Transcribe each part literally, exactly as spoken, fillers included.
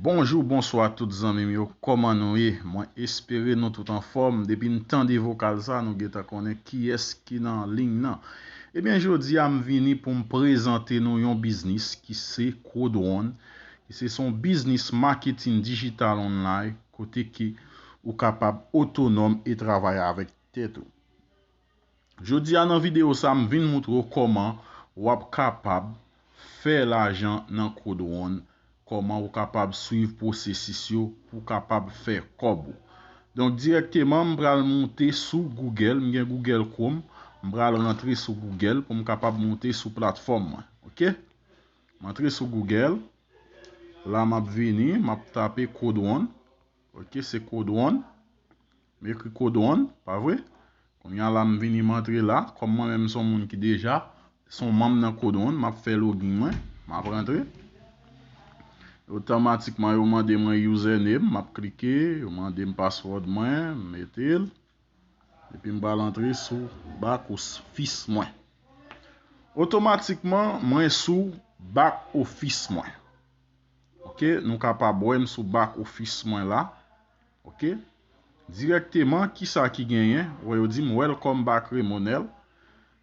Bonjou, bonswa tout zanmi m yo, kòman nou ye? Mwen espere nou tout anfòm. Depi n tande vokal sa, nou gentan konnen kiyès ki nan liy nan. Ebyen, jodi a m vini pou m prezante nou yon biznis ki se Code One, ki se son biznis marketing digital online, kote ke ou kapab otonòm e travay avèk tèt ou. Jodi a nan videyo sa, m vin moutre w kòman w ap kapab fè lajan nan Code One, kòman ou kapab swiv pwosesis yo pou w kapab fè kòb ou. Donk, dirèkteman, m pral moute sou Google, m gen Google Chrome, m pral rantre sou Google pou m kapab moute sou platfòm mwen, oke? M antre sou Google, la m ap vini, m ap tape Code One, oke, se Code One, m ekri Code One, pa vre? Kounye a la m vini m antre la, kòm mwen menm se yon moun ki deja se yon manm nan Code One, m ap fè login mwen, m ap rantre. Otomatikman yo mande mwen username, m ap klike, yo mande m password mwen, m mete l. Epi m pral antre sou back office mwen. Otomatikman mwen sou back office mwen. Oke, nou kapab wè m sou back office mwen la. Oke. Dirèkteman, kisa ki genyen? Wè yo di m welcome back Remonel.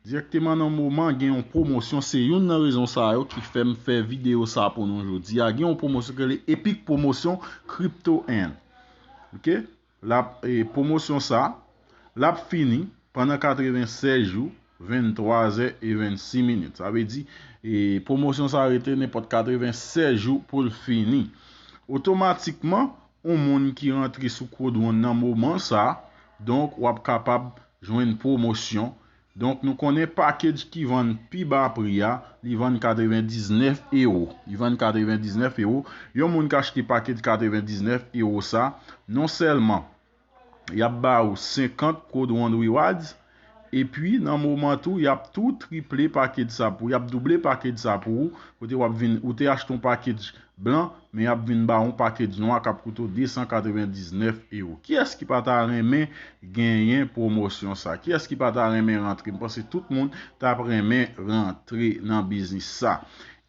Dirèkteman nan moman gen yon pwomosyon, se youn nan rezon sa yo ki fè m fè videyo sa pou nou jodi a. Gen yon pwomosyon ki rele Epic Pwomosyon Crypto Earn. Oke? L ap, e, pwomosyon sa, l ap fini pandan katrevennsèz jou, venntwa zè e vennsis minit. Sa vle di, e, pwomosyon sa rete nenpòt katrevennsèz jou pou l fini. Otomatikman, yon moun ki rantre sou Code One nan moman sa, donk w ap kapab jwenn pwomosyon. Donk, nou konnen package ki vann pi ba pri a, li vann katrevendiznèf ewo. Li vann katrevendiznèf ewo. Yon moun ki achte package katrevendiznèf ewo sa, non sèlman y ap ba ou senkant Code One Rewards, epi nan moman tou, y ap tou triple package sa pou ou, y ap double package sa pou ou, kote w ap vin, ou te achte yon package blan, men y ap vin ba ou yon package nwa k ap koute w de san katrevendiznèf ewo. Kiyès ki pa ta renmen genyen pwomosyon sa? Kiyès ki pa ta renmen rantre? M panse tout moun t ap renmen rantre nan biznis sa.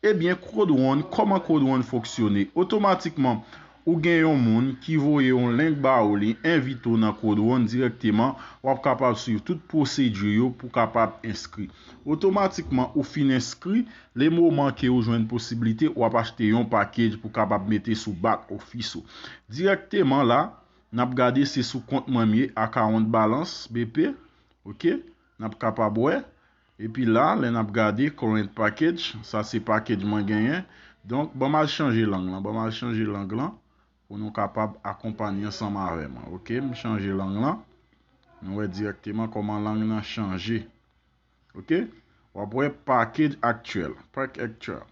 Ebyen, Code One, kòman Code One fonksyone? Otomatikman, ou gen yon moun ki voye yon link ba ou, li envite w nan Code One dirèkteman, w ap kapab swiv tout pwosedi yo pou w kapab enskri. Otomatikman, ou fin enskri, le moman ke ou jwenn posiblite, w ap achte yon package pou w kapab mete sou back office ou. Dirèkteman la, n ap gade se sou kont mwen m ye, account balance, B P, oke? N ap kapab wè. Epi la, lè n ap gade current package, sa se package mwen genyen. Donk, ban m al chanje lang lan, ban m al chanje lang lan pou nou kapab akonpanye ansanm avè mwen. Oke, m chanje lang lan. Nou wè dirèkteman kòman lang nan chanje. Oke? W ap wè package aktyèl. Pack aktyèl.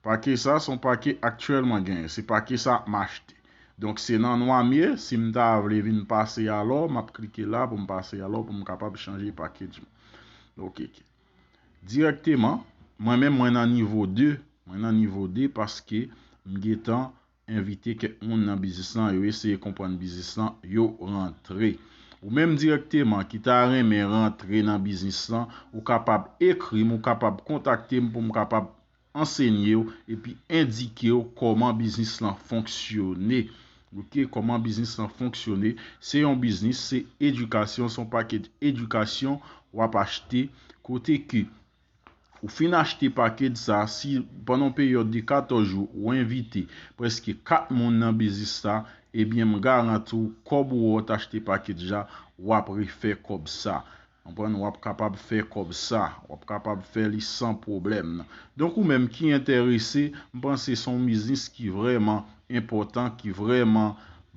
Pake sa, se yon pake aktyèlman genyen. Se pake sa m achte. Donk, se nan nwa m ye. Si m ta vle vin pase alò, m ap klike la pou m pase alò pou m kapab chanje package mwen. Oke. Dirèkteman, mwen menm, mwen nan nivo de. Mwen nan nivo de paske m gentan envite kèk moun nan biznis lan, yo eseye konprann biznis lan, yo rantre. Ou menm dirèkteman ki ta renmen rantre nan biznis lan, ou kapab ekri m, ou kapab kontakte m pou m kapab ansenye w epi endike w kòman biznis lan fonksyone. Oke, kòman biznis lan fonksyone? Se yon biznis, se edikasyon, se yon pakèt edikasyon w ap achte, kote ke ou fin achte pakèt sa, si pandan yon peryòd de katòz jou, ou envite prèske kat moun nan biznis sa, ebyen, m garanti w, kòb ou wè w t achte pakèt la, w ap refè kòb sa. Konprann, w ap kapab fè kòb sa, w ap kapab fè li san pwoblèm. Donk, ou menm ki enterese, m panse se yon biznis ki vrèman enpòtan, ki vrèman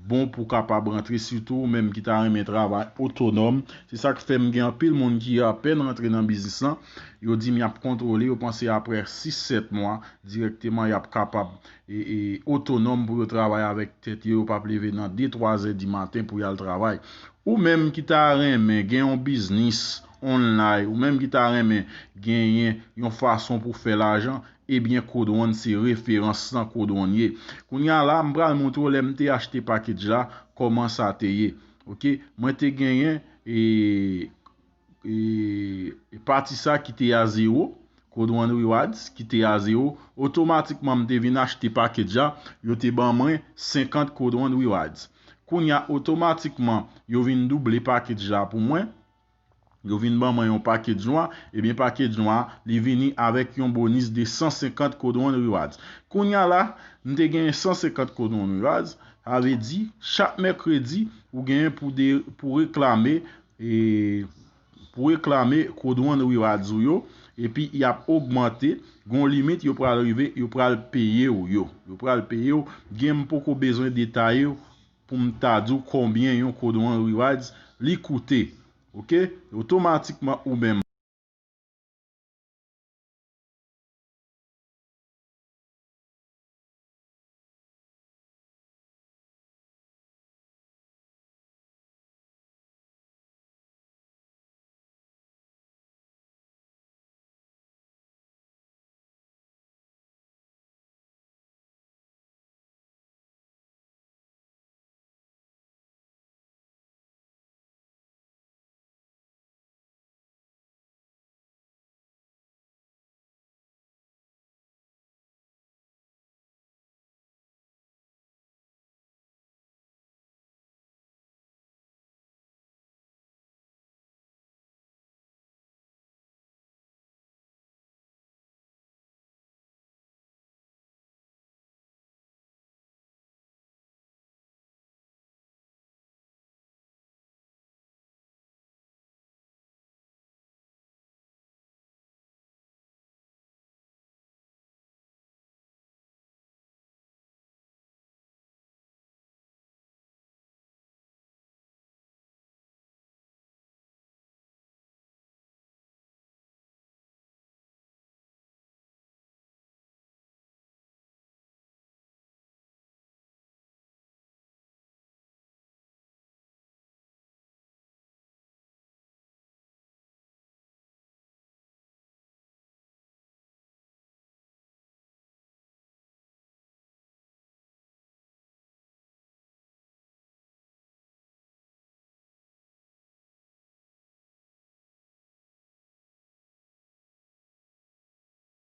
bon pou w kapab rantre, sitou ou menm ki ta renmen travay otonòm. Se sa k fè m gen anpil moun ki apèn rantre nan biznis lan, yo di m y ap kontwole, yo panse apre sis sèt mwa, dirèkteman y ap kapab e, e, otonòm pou yo travay avèk tèt yo, yo p ap leve nan de, twa zè di maten pou y al travay. Ou menm ki ta renmen gen yon biznis online, ou menm ki ta renmen genyen yon fason pou fè lajan, ebyen, Code One se referans lan, Code One ye. Kounye a la, m pral montre w lè m te achte package la, kòman sa te ye. Oke, mwen te genyen e, e, e pati sa ki te a zewo. Code One Rewards ki te a zewo, otomatikman m te vin achte package la, yo te ban mwen senkant Code One Rewards. Kounye a, otomatikman, yo vin double package la pou mwen. Yo vin ban mwen yon package nwa, ebyen package nwa, li vini avèk yon bonis de san senkant Code One Rewards. Kounye a la, m te genyen san senkant Code One Rewards, sa vle di, chak mèkredi, ou genyen pou, de, pou reklame, e, pou reklame Code One Rewards ou yo, epi y ap ogmante, gon limit yo pral rive, yo pral peye w yo. Yo pral peye w, gen m poko bezwen detaye w pou m ta di w konbyen yon Code One Rewards li koute. Oke? Otomatikman ou menm,